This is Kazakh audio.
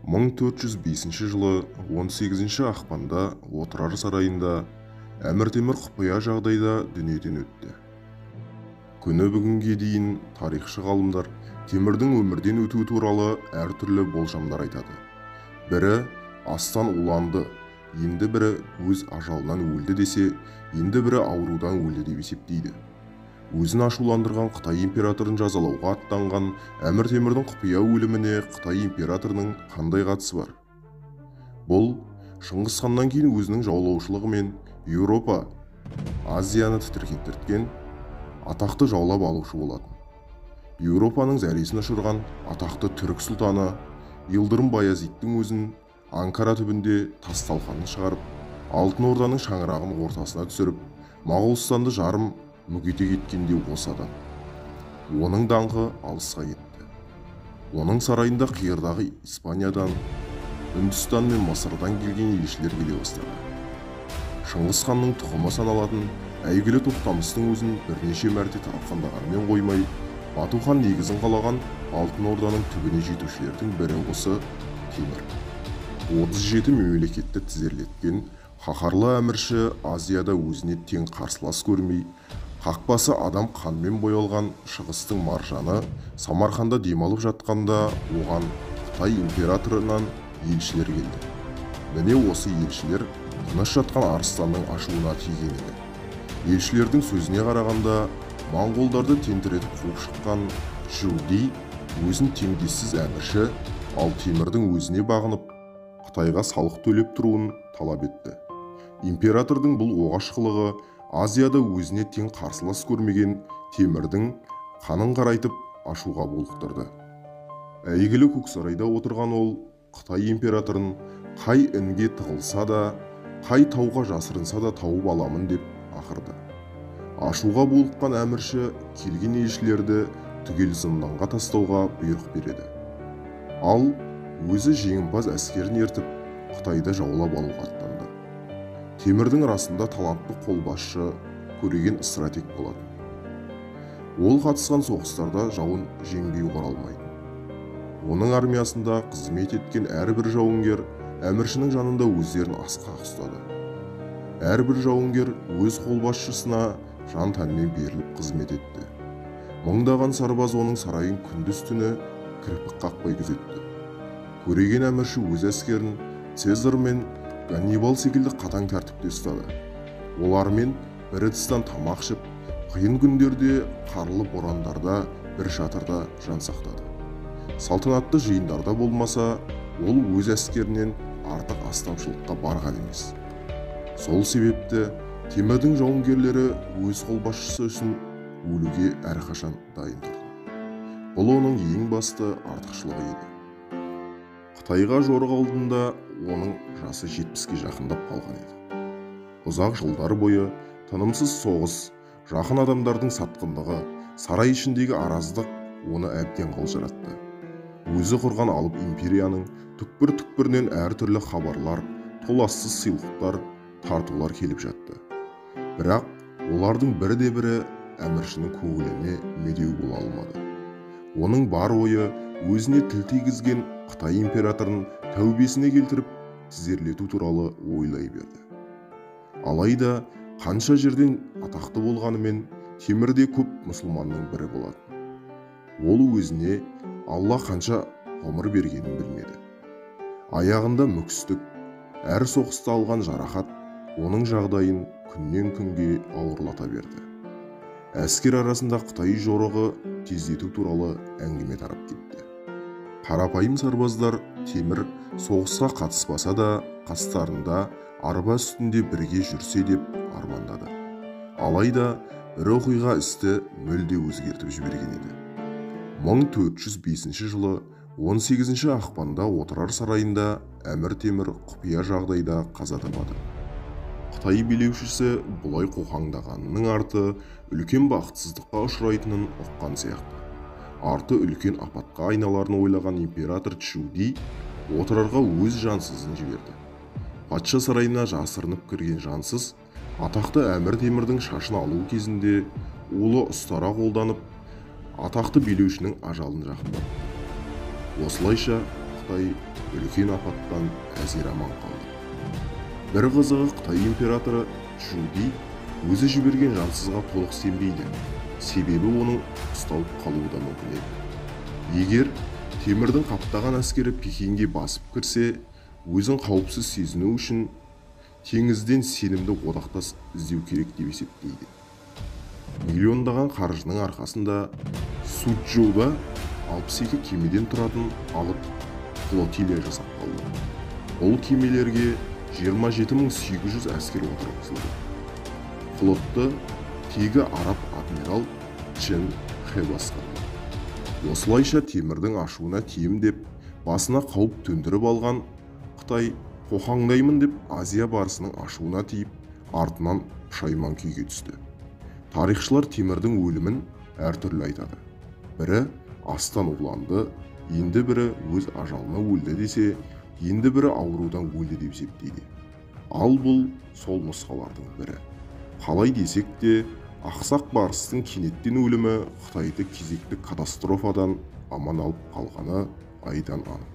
1405 жылы 18 ақпанда Отырар сарайында Әмір Темір құпия жағдайда дүниеден өтті. Күні бүгінге дейін тарихшы ғалымдар Темірдің өмірден өтуі туралы әртүрлі болжамдар айтады. Бірі астан уланды, енді бірі өз ажалынан өлді десе, енді бірі аурудан өлді деп есептейді. Өзін ашуландырған Қытай императорын жазалауға аттанған Әмір Темірдің құпия өліміне Қытай императорының қандай қатысы бар? Бұл Шыңғыс ханнан кейін өзінің жаулаушылығымен Еуропа, Азияны тітіркендірген атақты жаулап алушы болатын. Еуропаның зәресін ұшырған атақты түрік сұлтаны Йылдырым Баязиттің өзін Анкара түбінде тас талқанын шығарып, Алтын Орданың шаңырағын ортасына түсіріп, Моғолстанды жарым мүгедек еткенде осы адам. Оның даңқы алысқа кетті. Оның сарайында қиырдағы Испаниядан, Үндістан мен Мысырдан келген елшілер келе бастады. Шыңғыс ханның тұқымы саналатын әйгілі Тоқтамыстың өзін бірнеше мәрте талқандағанымен қоймай, Бату хан негізін қалаған Алтын Орданың түбіне жетушілердің бірі осы Темір. 37 мемлекетті тізерлеткен қаһарлы әмірші Азияда өзіне тең қарсылас көрмей, қақпасы адам қанмен боялған шығыстың маржаны Самарқанда демалып жатқанда оған Қытай императорынан елшілер келді. Міне осы елшілер тыныш жатқан арыстанның ашуына тиген еді. Елшілердің сөзіне қарағанда, моңғолдарды тентіретіп қуып шыққан Чжу-Ди өзін теңдессіз әмірші, ал Темірдің өзіне бағынып, Қытайға салық төлеп тұруын талап етті. Императордың бұл оғаш қылығы Азияда өзіне тең қарсылас көрмеген Темірдің қанын қарайтып ашуға булықтырды. Әйгілі Көксарайда отырған ол Қытай императорын қай інге тығылса да, қай тауға жасырынса да тауып аламын деп ақырды. Ашуға булыққан әмірші келген елшілерді түгел зынданға тастауға бұйрық береді. Ал өзі жеңімпаз әскерін ертіп, Қытайды жаулап алуға аттанды. Темірдің расында талантты қолбасшы, көреген стратег болатын. Ол қатысқан соғыстарда жауын жеңбей оралмайтын. Оның армиясында қызмет еткен әрбір жауынгер әміршінің жанында өздерін асқақ ұстады. Әрбір жауынгер өз қолбасшысына жан тәнімен беріліп қызмет етті. Мыңдаған сарбаз оның сарайын күндіз-түні кірпік қақпай күзетті. Көреген әмірші өз әскерін Цезарь мен Ганнибал секілді қатаң тәртіпте ұстады. Олармен бір ыдыстан тамақ ішіп, қиын күндерде қарлы борандарда бір шатырда жан сақтады. Салтанатты жиындарда болмаса, ол өз әскерінен артық астамшылыққа барған емес. Сол себепті Темірдің жауынгерлері өз қолбасшысы үшін өлуге әрқашан дайын тұрды. Бұл оның ең басты артықшылығы еді. Қытайға жорық алдында оның жасы 70-ке жақындап қалған еді. Ұзақ жылдар бойы тынымсыз соғыс, жақын адамдардың сатқындығы, сарай ішіндегі араздық оны әбден қалжыратты. Өзі құрған алып империяның түкпір-түкпірінен әртүрлі хабарлар, толассыз сыйлықтар, тартулар келіп жатты. Бірақ олардың бірде-бірі әміршінің көңіліне медеу бола алмады. Оның бар ойы өзіне тіл тигізген Қытай императорын тәубесіне келтіріп, тізерлету туралы ойлай берді. Алайда қанша жерден атақты болғанымен Темір де көп мұсылманның бірі болатын. Ол өзіне Алла қанша ғұмыр бергенін білмеді. Аяғында мүкістік, әр соғыста алған жарақат оның жағдайын күннен күнге ауырлата берді. Әскер арасында Қытай жорығы тездету туралы әңгіме тарап кетті. Қарапайым сарбаздар Темір соғысқа қатыспаса да, қастарында арба үстінде бірге жүрсе деп армандады. Алайда бір оқиға істі мүлде өзгертіп жіберген еді. 1405 жылы 18 ақпанда Отырар сарайында Әмір Темір құпия жағдайда қаза табады. Қытай билеушісі бұлай қоқаңдағанының арты үлкен бақытсыздыққа ұшырайтынын ұққан сияқты. Арты үлкен апатқа айналарын ойлаған император Чжу-Ди Отырарға өз жансызын жіберді. Патша сарайына жасырынып кірген жансыз атақты Әмір Темірдің шашын алу кезінде улы ұстара қолданып, атақты билеушінің ажалын жақындатты. Осылайша Қытай үлкен апаттан әзер аман қалды. Бір қызығы, Қытай императоры Чжуди өзі жіберген жансызға толық сенбейді, себебі оның ұсталып қалуы да мүмкін еді. Егер Темірдің қаптаған әскері Пекинге басып кірсе, өзін қауіпсіз сезіну үшін теңізден сенімді одақтас іздеу керек деп есептейді. Миллиондаған қаржының арқасында Сучжоуда 62 кемеден тұратын алып флотилия жасақталды. Бұл кемелерге 27 800 әскер отырғызылды. Флотты тегі араб адмирал Чен Хэ басқарды. Осылайша Темірдің ашуына тием деп басына қауіп төндіріп алған Қытай қоқаңдаймын деп Азия барысының ашуына тиіп, артынан пұшайман күйге түсті. Тарихшылар Темірдің өлімін әртүрлі айтады. Бірі астан уланды, енді бірі өз ажалына өлді десе, енді бірі аурудан өлді деп есептейді. Ал бұл сол нұсқалардың бірі. Қалай десек те, ақсақ барыстың кенеттен өлімі Қытайды кезекті катастрофадан аман алып қалғаны айдан анық.